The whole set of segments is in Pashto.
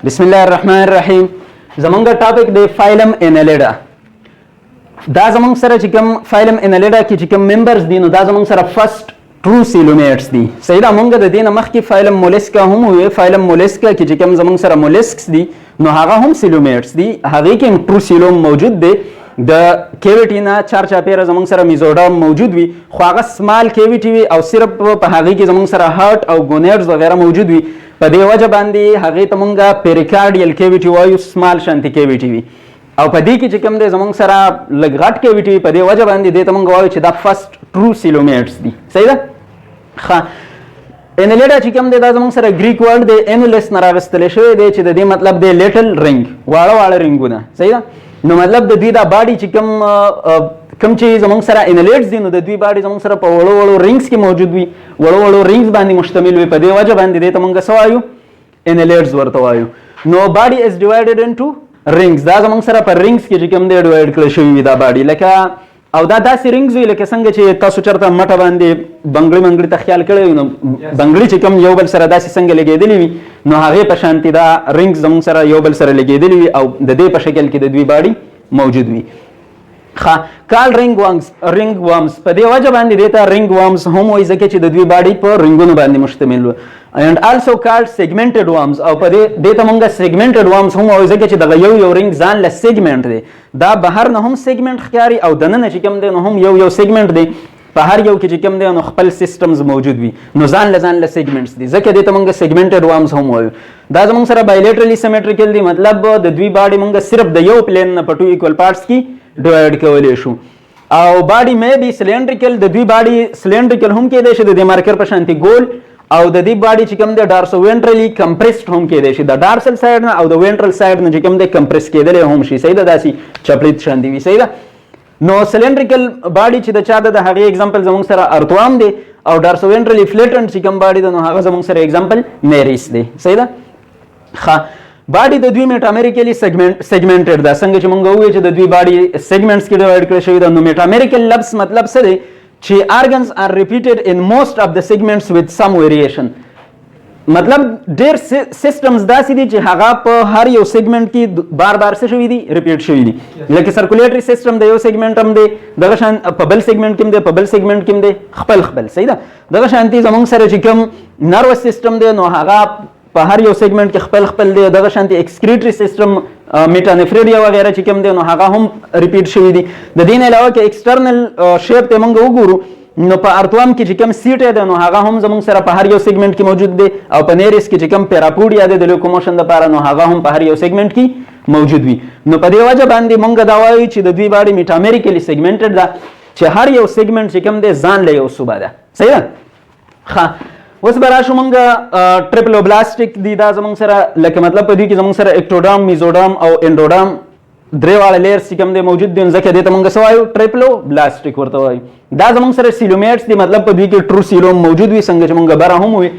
بسم الله الرحمن الرحیم. زمونږ topic دی phylum Annelida. دا زمونږ سره چې کوم phylum Annelida کې چې کوم members دي، نو دا زمونږ سره first true coelomates دي، صحیح ده؟ مونږ د دې نه مخکې phylum Mollusca هم وې. phylum Mollusca کې چې کوم زمونږ سره molluscs دي، نو هغه هم coelomates دي. هغې کې هم true coelom موجود دی. د cavity نه چار چاپیره زمونږ سره mesoderm موجود وي، خو هغه small cavity وي او صرف په هغې کې زمونږ سره heart او gonads وغیره موجود وي. په دې وجه باندې هغې ته مونږ pericardial cavity وایو. small شانتي cavity وي او په دې کې چې کوم دی، زمونږ سره لږ غټ cavity وي. په دې وجه باندې دې ته مونږ وایو چې دا first true coelomates دي، صحیح ده؟ ښه، Annelida چې کوم دی، دا زمونږ سره Greek word دی، annulus نه راغستل شوی دی، چې د دې مطلب دی little ring، واړه واړه رینګونه، صحیح ده؟ نو مطلب د دوی دا body چې کوم چې زمونږ سره annelids دي، نو د دوی body زمونږ سره په وړو وړو rings کې موجود وي، وړو وړو rings باندې مشتمل وي. په دې وجه باندې دې ته مونږ څه وایو؟ Annelids ورته وایو. نو body is divided into rings. دا زمونږ سره په rings کې چې کوم دی، divide کړی شوی وي دا body، لکه او دا داسې rings وي لکه څنګه چې تاسو چرته مټه باندې بنګړي منګړي ته خیال کړی وي، نو بنګړي چې کوم یو بل سره داسې څنګه لګېدلي وي، نو هغې په شانتې دا rings زمونږ سره یو بل سره لګېدلي وي او د دې په شکل کې د دوی body موجود وي. ښه، called ring worms، ring worms. په دې وجه باندې دې ته ring worms هم وایي، ځکه چې د دوی body په رنګونو باندې مشتمل و. And also called segmented worms. او په دې ته مونږ segmented worms هم وایو، ځکه چې دغه یو یو رنګ ځان له segment دی. دا بهر نه هم segment ښکاري او دننه چې کوم دی، نو هم یو یو segment دی. په هر یو کې چې کوم دی، نو خپل systems موجود وي، نو ځان له segments دي، ځکه دې ته مونږ segmented worms هم وایو. دا زمونږ سره bilaterally symmetrical دي، مطلب د دوی body مونږ صرف د یو plane نه په two equal parts کې divide کولی شو. او body may be cylindrical. د دوی body cylindrical هم کېدای شي، د دې marker په شانتي ګول، او د دې body چې کوم دی، dorsoventrally compressed هم کېدای شي. د dorsal side نه او د ventral side نه چې کوم دی، compress کېدلی هم شي، صحیح ده؟ داسې چپړیت شان دی وي، صحیح ده؟ نو cylindrical body چې د چا ده، د هغې example زموږ سره earthworm دی، او dorsoventrally flattened چې کوم body ده، نو هغه زموږ سره example Nereis دی، صحیح ده؟ ښه، body د دوی metamerically segmented ده. څنګه چې مونږ وویل چې د دوی body segments کې divide کړی شوی ده، نو metamerical لفظ مطلب څه دی؟ چې organs are repeated in most of the segments with some variation. مطلب ډیر systems داسې دي چې هغه په هر یو segment کې بار بار څه شوي دي؟ repeat شوي دي، لکه circulatory system د یو segment هم دی، دغه شان په بل segment کې هم دی، په بل segment کې هم دی، خپل خپل، صحیح ده؟ دغه شانتي زمونږ سره چې کوم nervous system دی، نو هغه په هر یو segment کې خپل خپل دی. دغه شانتي excretory system، metanephridia وغیرہ چې کوم دی، نو هغه هم repeat شوي دي. د دې نه علاوه کې external shape ته مونږ وګورو، نو په earthworm کې چې کوم setae ده، نو هغه هم زمونږ سره په هر یو segment کې موجود دی، او په Nereis کې چې کوم parapodia دی د locomotion لپاره، نو هغه هم په هر یو segment کې موجود وي. نو په دې وجه باندې مونږ دا وایو چې د دوی body metamerically segmented ده، چې هر یو segment چې کوم دی، ځان له یو صوبه ده، صحیح ده؟ ښه، اوس به راشو مونږ triploblastic دي دا زمونږ سره، لکه مطلب په دې کې زمونږ سره ectoderm، mesoderm او endoderm درې واړه layers چې کوم دی، موجود دي، ځکه دې ته مونږ څه وایو؟ triploblastic ورته وایو. دا زمونږ سره coelomates دي، مطلب په دوی کې true coelom موجود وي، څنګه چې مونږ بره هم وي.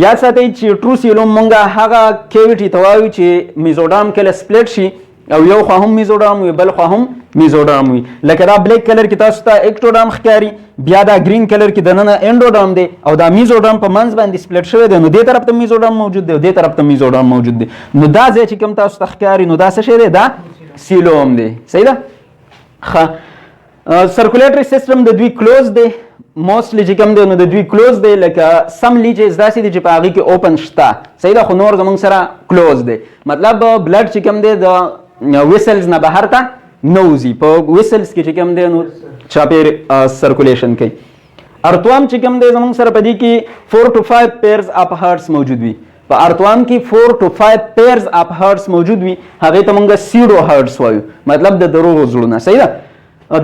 یاد ساتئ چې true coelom مونږ هغه cavity ته وایو چې mesoderm کله split شي او یو خوا هم mesoderm وي، بل خوا هم mesoderm وي. لکه دا black color کې تاسو ته ectoderm ښکاري، بیا دا green color کې دننه endoderm دی او دا mesoderm په منځ باندې split شوی دی. نو دې طرف ته mesoderm موجود دی او دې طرف ته mesoderm موجود دی. نو دا ځای چې کوم تاسو ته ښکاري، نو دا څه شی دی؟ دا coelom دی، صحیح ده؟ ښه، circulatory system د دوی close دی. mostly چې کوم دی، نو د دوی close دی، لکه some leeches داسې دي چې په هغې کې open شته، صحیح ده؟ خو نور زمونږ سره close دی، مطلب blood چې کوم دی، د vessels نه بهر ته نه وځي، په vessels کې چې کوم دی، نو چاپیر circulation کوي. earthworm چې کوم دی، زمونږ سره په دې کې 4 to 5 pairs of hearts موجود وي. په earthworm کې 4 to 5 pairs of hearts موجود وي. هغه ته مونږ pseudo hearts وایو، مطلب د دروغو زړونه، صحیح ده؟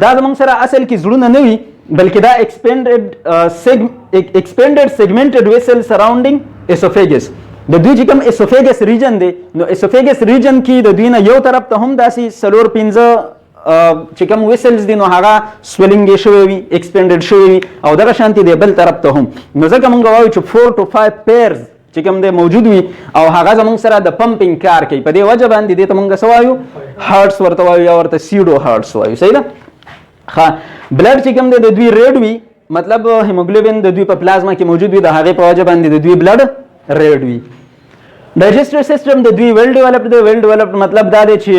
دا زمونږ سره اصل کې زړونه نه وي، بلکې دا expanded segmented vessel surrounding esophagus. د دوی چې کوم esophagus region دی، نو esophagus region کې د دوی نه یو طرف ته هم داسې څلور پنځه چې کوم vessels دي، نو هغه swelling شوی وي، expanded شوی وي، او دغه شانتي دی بل طرف ته هم. نو ځکه مونږ وایو چې 4 to 5 pairs چې کوم دی، موجود وي او هغه زمونږ سره د pumping کار کوي. په دې وجه باندې دې ته مونږ څه وایو؟ hearts ورته وایو یا ورته pseudo hearts وایو، صحیح ده؟ ښه، blood چې کوم دی، د دوی red وي، مطلب هیموګلوبین د دوی په پلازما کې موجود وي. د هغې په وجه باندې د دوی blood red وي. Digestive system د دوی well developed دی. Well developed مطلب دا دی چې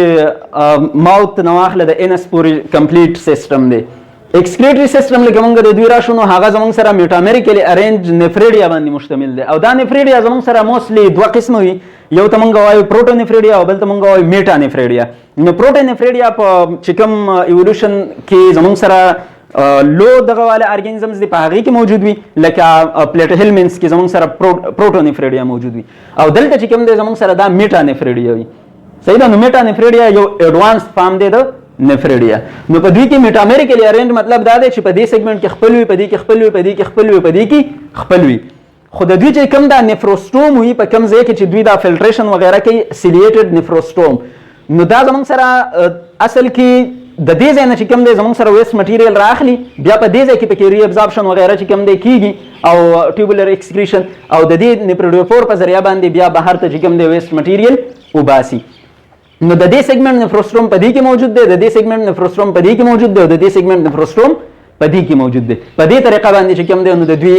mouth نه واخله د anus پورې complete system دی. Excretory system لکه مونږ د دوی راشو، نو هغه زمونږ سره metamerically arranged nephridia باندې مشتمل دی. او دا nephridia زمونږ سره mostly دوه قسمه وي، یو ته مونږ وایو protonephridia او بل ته مونږ وایو metanephridia. نو protonephridia په چې کوم evolution کې زمونږ سره low دغه والا organisms دی، په هغې کې موجود وي، لکه Platyhelminthes کې زمونږ سره protonephridia موجود وي، او دلته چې کوم دی زمونږ سره دا metanephridia وي، صحیح ده؟ نو metanephridia یو advanced form دی د nephridia. نو په دوی کې metamerically arranged مطلب دا دی چې په دې segment کې خپل وي، په دې کې خپل وي، په دې کې خپل وي، په دې کې خپل وي. خو د دوی چې کوم دا nephrostome وي، په کوم ځای کې چې دوی دا filtration وغیرہ کوي، ciliated nephrostome، نو دا زمونږ سره اصل کې د دې ځای نه چې کوم دی زمونږ سره waste material راخلي، بیا په دې ځای کې پکې reabsorption وغیرہ چې کوم دی کیږي او tubular excretion، او د دې nephridiopore په ذریعہ باندې بیا بهر ته چې کوم دی waste material وباسي. نو د دې segment nephrostome په دې کې موجود دی، د دې segment nephrostome په دې کې موجود دی، او د دې segment nephrostome په دې کې موجود دی. په دې طریقه باندې چې کوم دی نو د دوی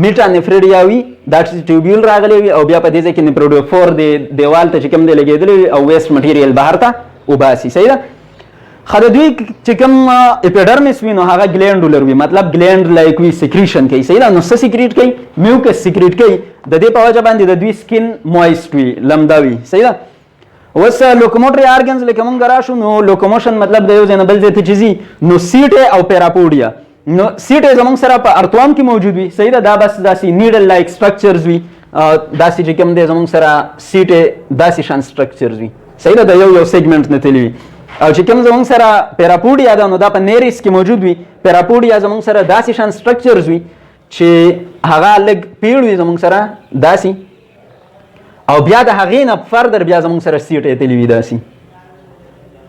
metanephridia وي، دا چې tubule راغلی وي او بیا په دې ځای کې nephridiopore دی دیوال ته چې کوم دی لګېدلی وي او waste material بهر ته وباسي، صحیح ده؟ خو د دوی چې کوم epidermis وي، نو هغه glandular وي، مطلب gland like وي، secretion کوي، صحیح ده؟ نو څه secrete کوي؟ Mucus secrete کوي. د دې په وجه باندې د دوی skin moist وي، لمده وي، صحیح ده؟ اوس locomotory organs لکه مونږ راشو، نو locomotion مطلب د یو ځای نه بل ځای ته چې ځي، نو setae او parapodia. نو setae زمونږ سره په earthworm کې موجود وي، صحیح ده؟ دا بس داسې needle like structures وي، داسې چې کوم دی زمونږ سره setae داسې شان structures وي، صحیح ده؟ د یو یو segment نه تللی وي. او چې کوم زمونږ سره parapodia ده، نو دا په Nereis کې موجود وي. Parapodia زمونږ سره داسې شان structures وي چې هغه لږ پیړ وي زمونږ سره داسې، او بیا د هغې نه further بیا زمونږ سره setae تللی وي داسې،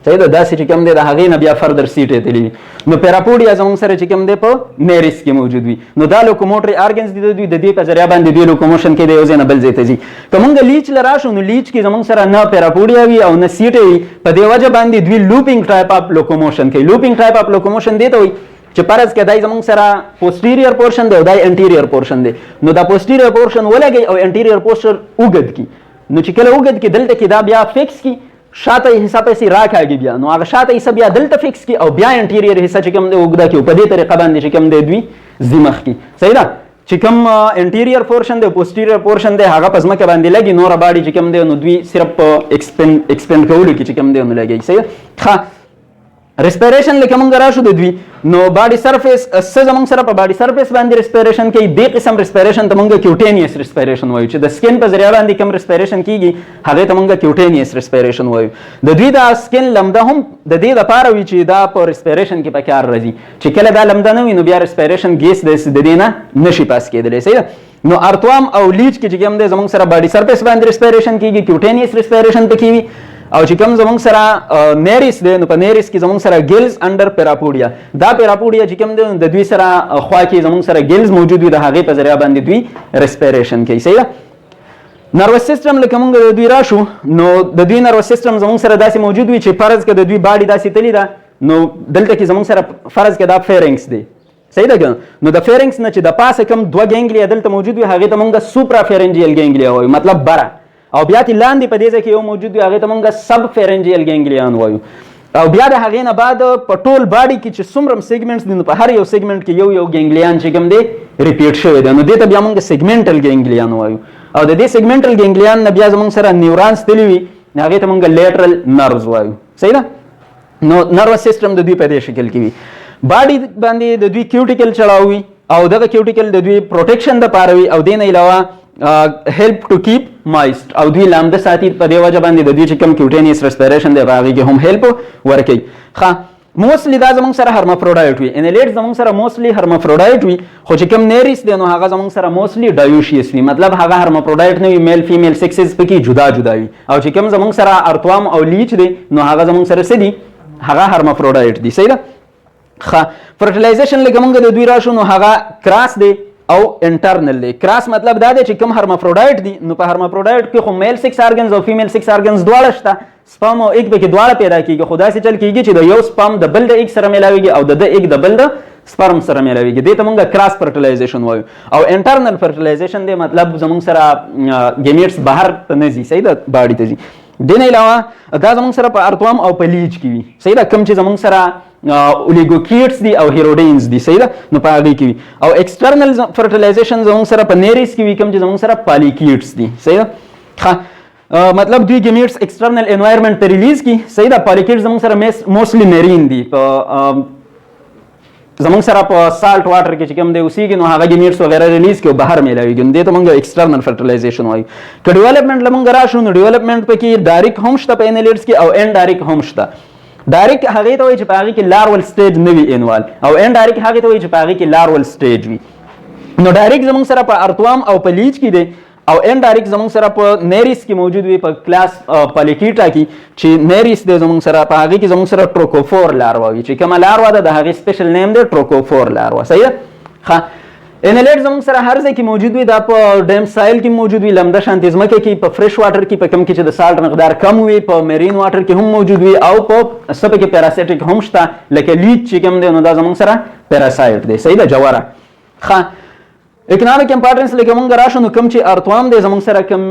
صحیح ده؟ داسې چې کوم دی د هغې نه بیا further setae تللی وي. نو parapodia زمونږ سره چې کوم دی په Nereis کې موجود وي. نو دا locomotory organs دي د دوی، د دې په ذریعه باندې دوی locomotion کې د یو ځای نه بل ځای ته ځي. که مونږ leech له راشو، نو leech کې زمونږ سره نه parapodia وي او نه setae وي. په دې وجه باندې دوی looping type of locomotion کوي. Looping type of locomotion دی ته وایي چې فرض کړه دای زمونږ سره posterior portion دی او دای anterior portion دی، نو دا posterior portion ولګي او anterior portion اوږد کی. نو چې کله اوږد کی، دلته کې دا بیا fix کی، شاته یې حصه پسې راکاږي، بیا نو هغه شاته حصه بیا دلته fix کی او بیا anterior حصه چې کوم دی اوږده کی. په دې طریقه باندې چې کوم دی دوی ځي مخکې، صحیح ده؟ چې کوم anterior portion دی، posterior portion دی، هغه په ځمکه باندې لګي، نوره body چې کوم دی نو دوی صرف په expand کولو کې چې کوم دی نو لګي، صحیح؟ ښه، respiration لکه مونږ راشو د دوی، نو body surface څه زمونږ سره په body surface باندې respiration کوي. دې قسم respiration ته مونږ cutaneous respiration وایو، چې د skin په ذریعہ باندې کوم respiration کیږي هغه ته مونږ cutaneous respiration وایو. د دوی دا skin لمده هم د دې لپاره وي چې دا په respiration کې پکار راځي، چې کله دا لمده نه وي نو بیا respiration gas د دې نه نشي pass کېدلی، صحیح ده؟ نو earthworm او leech کې چې کوم دی زمونږ سره body surface باندې respiration کیږي، cutaneous respiration پکې وي. او چې کوم زمونږ سره Nereis دی، نو په Nereis کې زمونږ سره gills under parapodia. دا parapodia چې کوم دی د دوی سره خوا کې زمونږ سره gills موجود وي، د هغې په ذریعه باندې دوی respiration کوي، صحیح ده؟ Nervous system لکه مونږ د دوی راشو، نو د دوی nervous system زمونږ سره داسې موجود وي چې فرض که د دوی body داسې تللی ده، نو دلته کې زمونږ سره فرض که دا pharynx دی، صحیح ده کنه؟ نو د pharynx نه چې د پاسه کوم دوه ganglia دلته موجود وي، هغې ته مونږ suprapharyngeal ganglia وایو، مطلب بره، او بیا تی لاندې په دې ځای کې یو موجود وي، هغې ته مونږ subpharyngeal ganglion وایو. او بیا د هغې نه بعد په ټول body کې چې څومره segments دي، نو په هر یو segment کې یو یو ganglion چې کوم دی repeat شوی دی، نو دې ته بیا مونږ segmental ganglion وایو. او د دې segmental ganglion نه بیا زمونږ سره neurons تللی وي، هغې ته مونږ lateral nerves وایو، صحیح ده؟ نو nervous system د دوی په دې شکل کې وي. Body باندې د دوی cuticle چړاو وي او دغه cuticle د دوی protection د پاره وي، او دې نه علاوه help to keep moist، او دوی لامده ساتي. په دې وجه باندې د دوی چې کوم cutaneous respiration دی، په هغې کې هم help ورکوي. ښه، mostly دا زمونږ سره hermaphrodite وي. Annelids زمونږ سره mostly hermaphrodite وي، خو چې کوم Nereis دی نو هغه زمونږ سره mostly dioecious وي، مطلب هغه hermaphrodite نه وي، male female sexes پکې جدا جدا وي. او چې کوم زمونږ سره earthworm او leech دی، نو هغه زمونږ سره څه دي؟ هغه hermaphrodite دي، صحیح ده؟ ښه، fertilization لکه مونږ د دوی راشو، نو هغه cross دی او internal دی. Cross مطلب دا دی چې کوم hermaphrodite دي، نو په hermaphrodite کې خو male sex organs او female sex organs دواړه شته. Sperm او egg پکې دواړه پیدا کیږي، خو داسې چل کیږي چې د یو sperm د بل د egg سره میلاویږي او د د egg د بل د sperm سره میلاویږي. دې ته مونږ cross fertilization وایو. او internal fertilization دی، مطلب زمونږ سره gametes بهر ته نه ځي، صحیح ده، body ته ځي. دې نه علاوه دا زمونږ سره په earthworm او په leech کې وي، صحیح ده، کوم چې زمونږ سره oligochaetes دي او hirudins دي، صحیح ده، نو په هغې کې وي. او external fertilization زمونږ سره په Nereis کې وي، کوم چې زمونږ سره polychaetes دي، صحیح ده. ښه، مطلب دوی gametes external environment ته release کی، صحیح ده. Polychaetes زمونږ سره mostly marine دي، په زمونږ سره په salt water کې چې کوم دی اوسېږي، نو هغه gametes وغیرہ release کی او بهر میلاویږي، نو دې ته مونږ external fertilization وایو. که development له مونږ راشو، نو development پکې direct هم شته په annelids کې او indirect هم شته. Direct هغې ته وایي چې په هغې کې larval stage نه وي involve، او indirect هغې ته وایي چې په هغې کې larval stage وي. نو direct زمونږ سره په earthworm او په leech کې دی، او indirect زمونږ سره په Nereis کې موجود وي، په class Polychaeta کې چې Nereis دی زمونږ سره، په هغې کې زمونږ سره trochophore larva وي، چې کومه larva ده د هغې special name دی trochophore larva، صحیح ده. ښه، annelid زمونږ سره هر ځای کې موجود وي. دا په damp soil کې موجود وي، لمده شانتې ځمکه کې، په fresh water کې، په کوم کې چې د salt مقدار کم وي، په marine water کې هم موجود وي، او په څه پکې parasitic هم شته، لکه leech چې کوم دی، نو دا زمونږ سره parasite دی، صحیح ده، جواره. ښه، economic importance لکه مونږ راشو، نو کوم چې earthworm دی زمونږ سره، کوم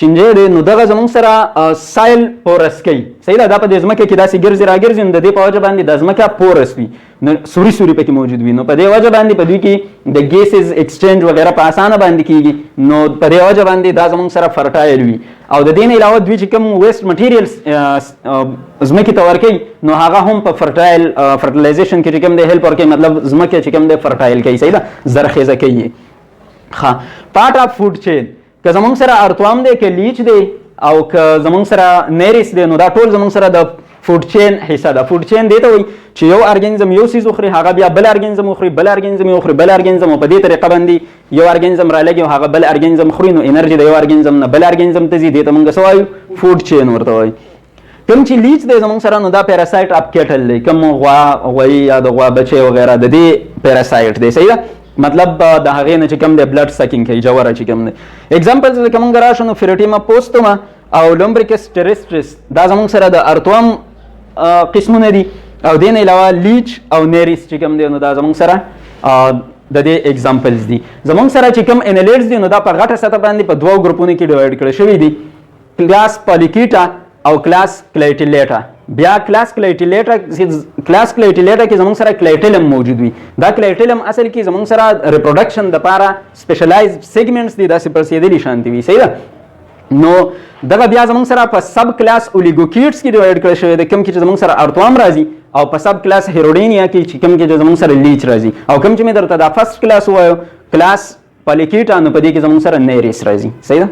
چینجی دی، نو دغه زمونږ سره soil porous کوي، صحیح ده. دا په دې ځمکه کې داسې ګرځي راګرځي، نو د دې په وجه باندې د ځمکه porous وي، نو سوري سوري پکې موجود وي، نو په دې وجه باندې په دوی کې د gases exchange وغیرہ په اسانه باندې کیږي، نو په دې وجه باندې دا زمونږ سره fertile وي. او د دې نه علاوه دوی چې کوم waste materials ځمکې ته ورکوي، نو هغه هم په fertilization کې چې کوم دی help ورکوي، مطلب ځمکه چې کوم دی fertile کوي، صحیح ده، زرخیزه کوي. ښه، part of food chain، که زمونږ سره earthworm دی، که leech دی، او که زمونږ سره Nereis دی، نو دا ټول زمونږ سره د food chain حصه ده. Food chain دی ته وایي چې یو organism یو څیز وخوري، هغه بیا بل organism وخوري، بل organism یې وخوري، بل organism، او په دې طریقه باندې یو organism را لګي او هغه بل organism خوري، نو انرژي د یو organism نه بل organism ته ځي. دې ته مونږ څه وایو؟ Food chain ورته وایو. کوم چې leech دی زمونږ سره، نو دا parasite of cattle دی، کوم غوا، غوی یا د غوا بچی وغیرہ د دې parasite دی، صحیح ده. مطلب د هغې نه چې کوم دی blood sucking کوي، جوره چې کوم دی. Examples لکه مونږ راشو، نو Pheretima posthuma او Lumbricus terrestris دا زمونږ سره د earthworm قسمونه دي، او دې نه علاوه leech او Nereis چې کوم دی، نو دا زمونږ سره د دې examples دي. زمونږ سره چې کوم annelids دي، نو دا په غټه سطح باندې په دوو ګروپونو کې divide کړی شوی دي، class Polychaeta او class Clitellata. بیا class Clitellata کې زمونږ سره clitellum موجود وي. دا clitellum اصل کې زمونږ سره reproduction د پاره specialized segments دي، داسې پړسېدلي شانتي وي، صحیح ده. نو دغه بیا زمونږ سره په sub class Oligochaetes کې divide کړی شوی دی، کوم کې چې زمونږ سره earthworm راځي، او په sub class Hirudinea کې چې کوم کې چې زمونږ سره leech راځي، او کوم چې مې درته دا first class ووایو، class Polychaeta، نو په دې کې زمونږ سره Nereis راځي، صحیح ده.